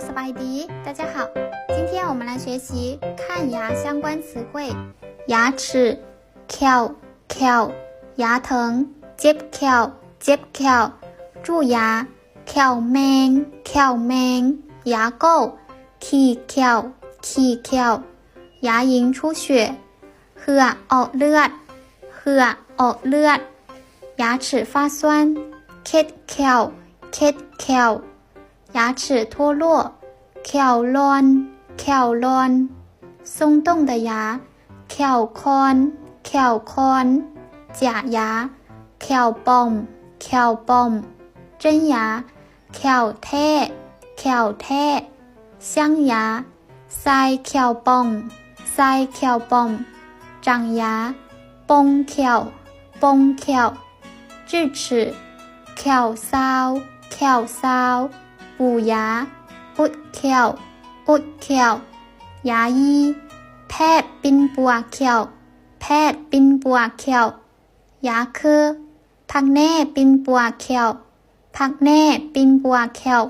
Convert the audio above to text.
ສະບາຍດີ 大家好。今天我们来学习看牙相关词汇。牙齿 ແຂ້ວ ແຂ້ວ 牙疼 ເຈັບແຂ້ວ ເຈັບແຂ້ວ 蛀ຢາ ແຂ້ວແມງ ແຂ້ວແມງ ຢາເກົາ ຂີ້ແຂ້ວ ຂີ້ແຂ້ວ 牙龈出血 ເຫື່ອອອກເລືອດ ເຫື່ອອອກເລືອດ 牙齿发酸 ເຄັດແຂ້ວ ເຄັດແຂ້ວ 牙齿脱落 ແຂ້ວລ່ອນ ແຂ້ວລ່ອນ 松动的牙 ແຂ້ວຄ່ອນ ແຂ້ວຄ່ອນ 假牙 ແຂ້ວປ່ອມ ແຂ້ວປ່ອມ 真牙 ແຂ້ວແທ້ ແຂ້ວແທ້ 镶牙 ໃສ່ແຂ້ວປ່ອງ ໃສ່ແຂ້ວປ່ອງ ຈັ່ງຢາ ປົ່ງແຂ້ວ ປົ່ງແຂ້ວ 智齿 ແຂ້ວຊາວ ແຂ້ວຊາວ ປູຢາ ອຸດແຂ້ວ ອຸດແຂ້ວ ຢາຢີ ແພດປິ່ນປົວແຂ້ວ ແພດປິ່ນປົວແຂ້ວ ຢາເຄີ ພັກແນ່ປິ່ນປົວແຂ້ວ ພັກແນ່ປິ່ນປົວແຂ້ວ